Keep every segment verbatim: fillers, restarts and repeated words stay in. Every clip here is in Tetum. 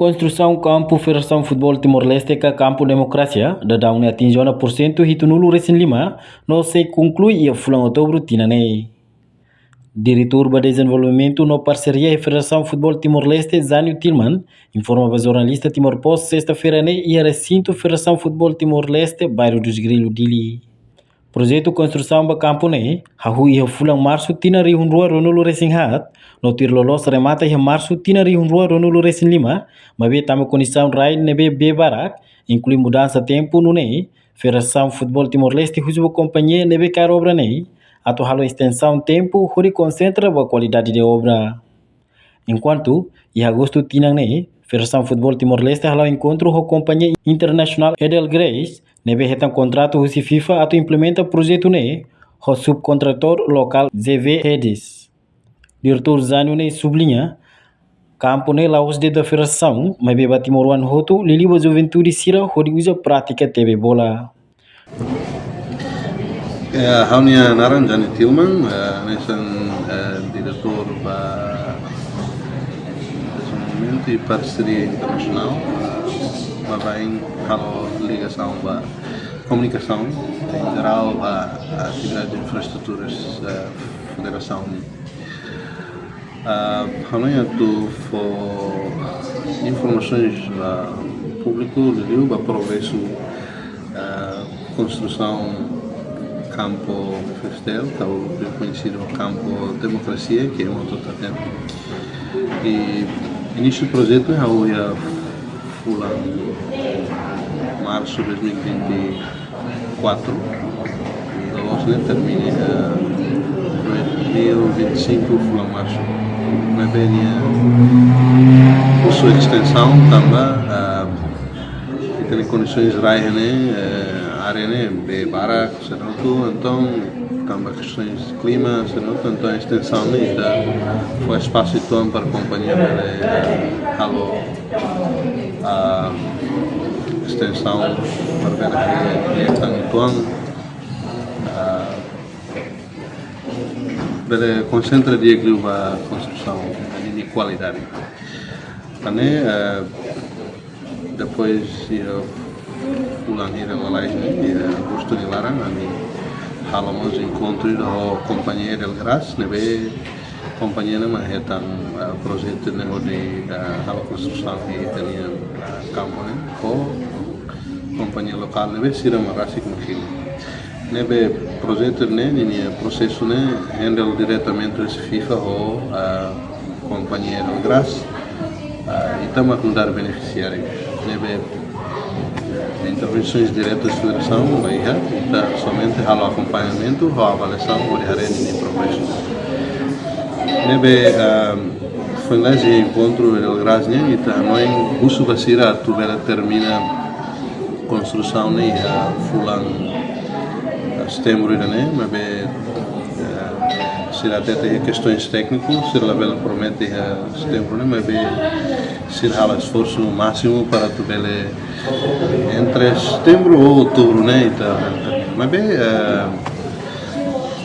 Konstrusaun kampu Federasaun Futeból Timor-Leste ka kampu Demokrasia daudaun ne'e atinje ona pursentu hitunulu resin lima, no sei konklui iha fulan Outubru tinan ne'e. Diretór ba Dezenvolvimentu no Parseria iha Federasaun Futeból Timor-Leste, Zânio Tilman, informa ba jornalista Timor Post sesta-feira ne'e iha resintu Federasaun Futeból Timor-Leste, Bairro dos Grillos, Dili. Projetu konstrusaun ba kampu ne'e hahú iha fulan Marsu tinan rihun rua ruanulu resin haat, no tuir loloos remata iha Marsu tinan rihun rua ruanulu resin lima, maibé tanba kondisaun rai ne'ebé bee barak, inklui mudansa tempu, nune'e Federasaun Futeból Timor-Leste husu ba kompañia ne'ebé kaer obra ne'e atu halo estensaun tempu hodi konsentra ba kualidade de obra. Enkuantu, iha agostu tinan ne'e, Federasaun Futeból Timor-Leste hala'o enkontru ho kompañia internasionál Edelgras, ne'ebé hetan kontratu husi FIFA atu implementa projetu ne'e ho subkontratór lokál Z V Hedis. Diretór Zânio ne'e subliña, kampu ne'e la'ós de'it da federasaun, maibé ba timoroan hotu, liuliu ba juventude sira hodi uza prátika tebe bola. Eh, ha'u-nia naran Zânio Tilman, eh, hanesan, eh, diretór ba dezenvolvimentu i parseria internasionál, eh, baibain halo ligasaun ba komunikasaun, en jerál ba atividade de infraestruturas, eh, federasaun. Ah, ha'u-nia atu fó informasoens ba públiku, liuliu ba progresu, ah, konstrusaun kampu F F T L, ka o koñesidu kampu Demokrasia, ke ema hotu hatene. I inísiu projetu hahú iha fulan Marsu dois mil e vinte e quatro, i loloos ne'e termina iha dois mil e vinte e cinco fulan Marsu. Maibé nia husu estensaun tanba, ah, ita-nia kondisoens rai ne'e, eh, área ne'e bee barak, sira hotu, entaun, tanba kestoens klima, sira hotu, entaun estensaun ne'e ita fó espasu uitoan para kompañia bele, eh, halo, ah, estensaun para bele iha tan uitoan, ah, bele konsentra di'ak liu ba konstrusaun ne'e nia kualidade. Tan ne'e, eh, depois iha fulan hira lalais ne'e, iha agostu nia laran, ami halo mós enkontru ida ho kompañia Edelgras, ne'ebé kompañia ne'e mak hetan, eh, projetu ne'e hodi, eh, halo konstrusaun iha ita-nia, eh, kampu ne'e, ho kompañia lokál ne'ebé sira mak rasik mak hili. Ne'ebé projetu ne'e, ninia prosesu ne'e handle diretamente husi FIFA ho, ah, kompañia Edelgras, ah, ita mak nu'udar benefisiáriu. Ne'ebé intervensoens diretas federasaun la iha, ita somente halo akompañamentu, halo avaliasaun, hodi haree ninia progresu. Ne'ebé, ah, foin lalais iha enkontru Edelgras nian, ita hanoin husu ba sira atu bele termina konstrusaun ne'e iha fulan, eh, setembru ida-ne'e, maibé, eh, sira hatete iha kestoens tékniku, sira labele promete iha setembru ne'e, maibé sira halo esforsu másimu para atu bele entre setembru ou outubru ne'e ita. Maibé, eh,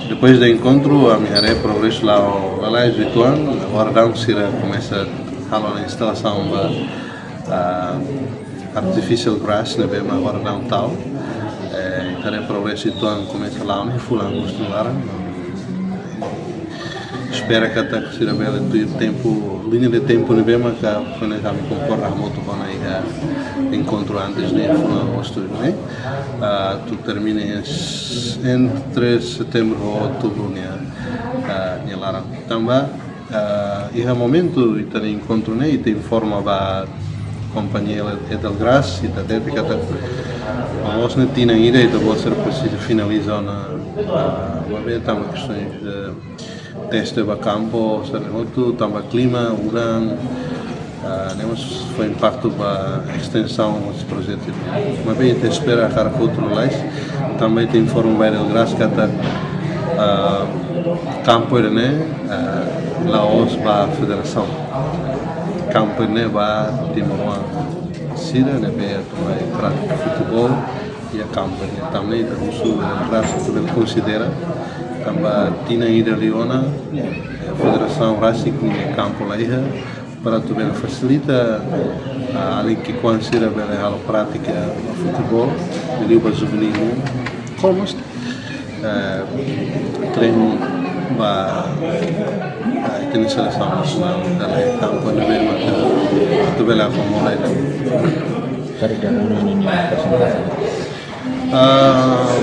depois de enkontru, ami haree progresu la'o lalais uitoan, agora daudaun sira komesa halo ona instalasaun ba, ah, artificial grass ne'ebé mak agora daudaun tau. Eh, ita haree progresu uitoan komesa la'o ne'e fulan Agostu nia laran. Espera katak sira bele tuir tempu, liña de tempu ne'ebé maka foin lalais ami konkorda hamutuk ona iha enkontru antes ne'e fulan Agostu ne'e. Ah, atu termina es-, entre setembru ho outubru nia, ah, nia laran. Tanba, ah, iha momentu ita-nia enkontru ne'e, ita informa ba kompañia Edelgras, ita hatete katak loloos ne'e tinan ida ita-boot sira presiza finaliza ona, ah, maibé tanba kestoens, eh, teste ba kampu, sira hotu, tanba klima, udan, ah, ne'e mós fó impaktu ba estensaun husi projetu. Maibé ita espera hakarak hotu lalais, tanba ita informa ba Edelgras katak, ah, kampu ida-ne'e, ah, la'ós ba federasaun. Kampu ida-ne'e ba timoroan sira ne'ebé atu mai pratika futeból iha kampu ida-ne'e. Tan ne'e ita husu Edelgras atu bele konsidera, tanba tinan ida liu ona, eh, federasaun rasik nia kampu la iha, Para atu bele fasilita, ah, alin ki'ikoan sira bele halo prátika futeból, liuliu ba juvenil, como, eh, treinu ba, ah, ita-nia selesaun nasionál, dala kampu ne'ebé mak atu bele akomoda ida. Karik dala ida-ne'e apresentasaun. Ah,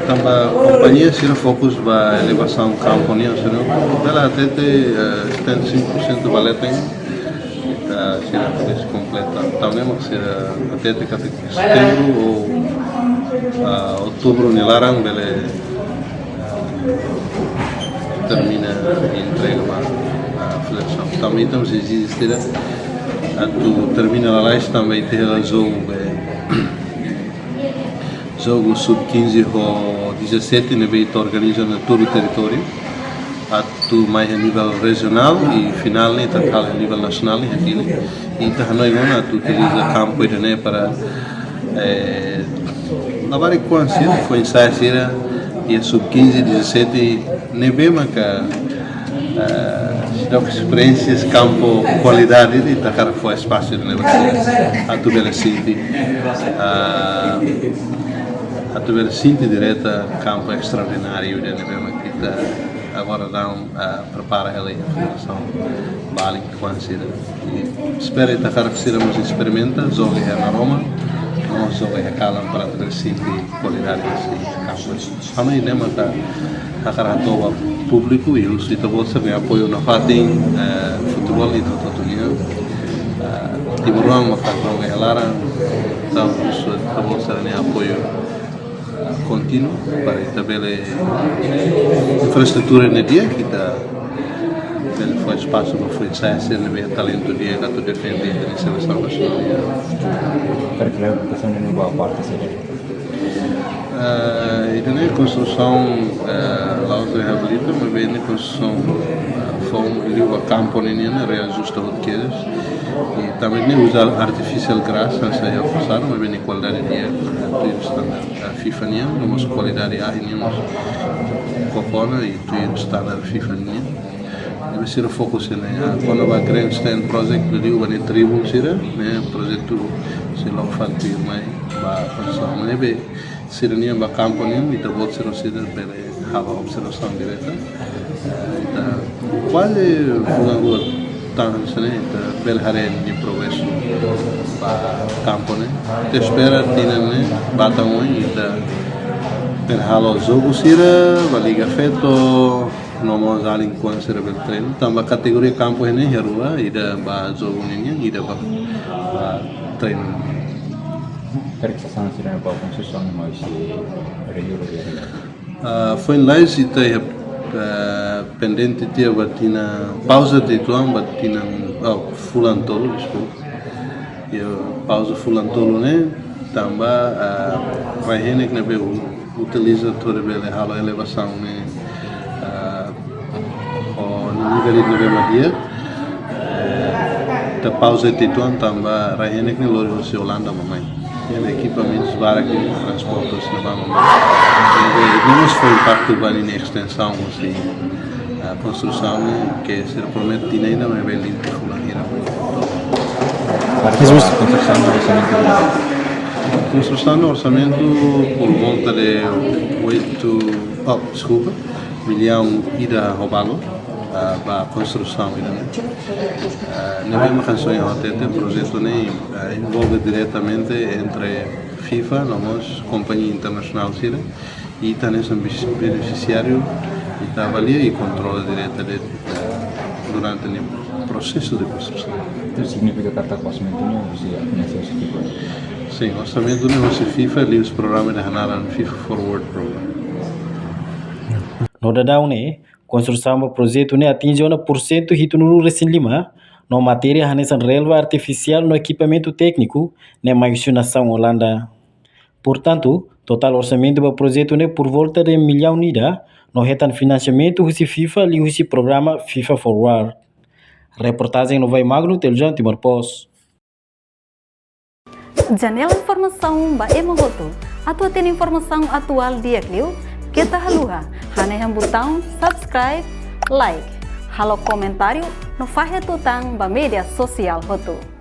tanba kompañia sira fokus ba elevasaun kampu nian, sira bele hatete, eh, setenta e cinco por cento ba leten, ah, sira fokus kompleta. Entaun ne'e mak sira hatete katak setembru ou, ah, outubru nia laran bele, ah, termina i entrega ba, ah, federasaun. Tanba ita mós ezije sira atu termina lalais tanba ita hela jogu, eh, jogu sub quinze ho dezassete ne'ebé ita organiza iha todo territóriu. Atu mai iha nivel rejionál i finál ne'e ita halo iha nivel nasionál iha Dili. I ita hanoin ona atu utiliza kampu ida-ne'e para, eh, labarik ki'ikoan sira, foin-sa'e sira iha sub quinze, dezassete, ne'ebé maka, ah, seidauk esperiénsia kampu kualidade, ita hakarak fó espasu ne'e ba sira atu bele sente, ah, atu bele sente direta kampu estraordináriu ida ne'ebé mak ita agora daudaun, ah, prepara hela iha federasaun ba alin ki'ikoan sira. I espera ita hakarak sira mós esperimenta jogu iha naroman, no jogu iha kalan para atu bele sente kualidade husi kampu. Hanoin ne'e mak ita hakarak hato'o ba públiku i husu ita-boot sira-nia apoiu nafatin, eh, futeból ita hotu-hotu nian. Eh, timoroan mak ita joga iha laran, entaun husu ita-boot sira-nia apoiu, eh, kontínuu para ita bele infraestrutura ne'e di'ak, ita bele fó espasu ba foin-sa'e sira ne'ebé talentu di'ak atu defende ita-nia selesaun nasionál nian. Karik reabilitasaun ne'e ba parte sira? Eh, ida-ne'e konstrusaun, eh, la'ós reabilita, maibé ne'e konstrusaun, eh, foun liu ba kampu ne'e nian, reajusta hotu kedas. I tanba ne'e uza artificial grass, hanesan iha pasadu, maibé ne'e kualidade di'ak, eh, tuir standar, eh, FIFA nian, no mós kualidade ahi nian mós koko ona i tuir standar FIFA nian. Ne'ebé sira fokus iha ne'e, ah, kona-ba grandstand project, liuliu ba ne'e tribuna sira, ne'e projetu sei logo fali tuirmai ba konstrusaun. Ne'ebé sira-nian ba kampu nian, ita-boot sira, sira bele halo observasaun direta. Eh, ita kuaze fulan rua tan hanesan ne'e, ita bele haree nia progresu ba kampu ne'e. Ita espera tinan ne'e ba tan oin, ita bele halo jogu sira ba Liga Feto, no mós alin ki'ikoan sira bele treinu. Tanba kategoria kampu ne'e iha rua, ida ba jogu nian, ida ba, ba treinu. Karik sasán sira ba konstrusaun ne'e mai husi rejuru ya. Ah, foin-lalais ita iha, ah, pendente tiha ba tinan, pauza tiha uitoan ba tinan, oh, fulan tolu, deskulpa. Iha pauza fulan tolu ne'e, tanba, ah, rai-henek ne'ebé u-, utiliza atu bele halo elevasaun ne'e, ah, ho nivel ne'ebé mak di'ak, eh, ita pauza tiha uitoan tanba rai-henek ne'e lori husi Olanda mak mai. Iha ekipamentus barak ne'e transporte husi ne'ebá mak mai. Ne'ebé, ne'e mós fó impaktu ba ninia estensaun husi, ah, konstrusaun ne'e, ke sira promete tinan ida, maibé liu tiha fulan hira. Mesmu konstrusaun no orsamentu? Konstrusaun no orsamentu por volta de oito, oh, deskulpa, millaun ida ho balu, ah, ba konstrusaun ida-ne'e. Ah, ne'ebé mak hanesan ohin ha'u hatete, projetu ne'e, ah, envolve diretamente entre FIFA, no mós kompañia internasionál sira, i ita hanesan bis-, benefisiáriu, ita avalia i kontrola direta de, eh, durante nia prosesu de konstrusaun. Entaun signifika katak orsamentu ne'e husi, husi FIFA? Sin, orsamentu ne'e husi FIFA, liuhusi programa ida hanaran FIFA Forward Program. No daudaun ne'e, konstrusaun ba projetu ne'e atinje ona pursentu hitunulu resin lima, no matéria hanesan relva artifisiál no ekipamentu tékniku ne'e mai husi nasaun Olanda. Portantu, totál orsamentu ba projetu ne'e por volta de millaun ida, no hetan finansiamentu husi FIFA liuhusi programa FIFA Forward. Reportajen Novai Magno, Televizaun Timor Post. Janela informasaun ba ema hotu. Atu hatene informasaun atuál di'ak liu, keta haluha hanehan butaun subscribe, like, Halo komentáriu no fahe tutan ba média sosiál hotu.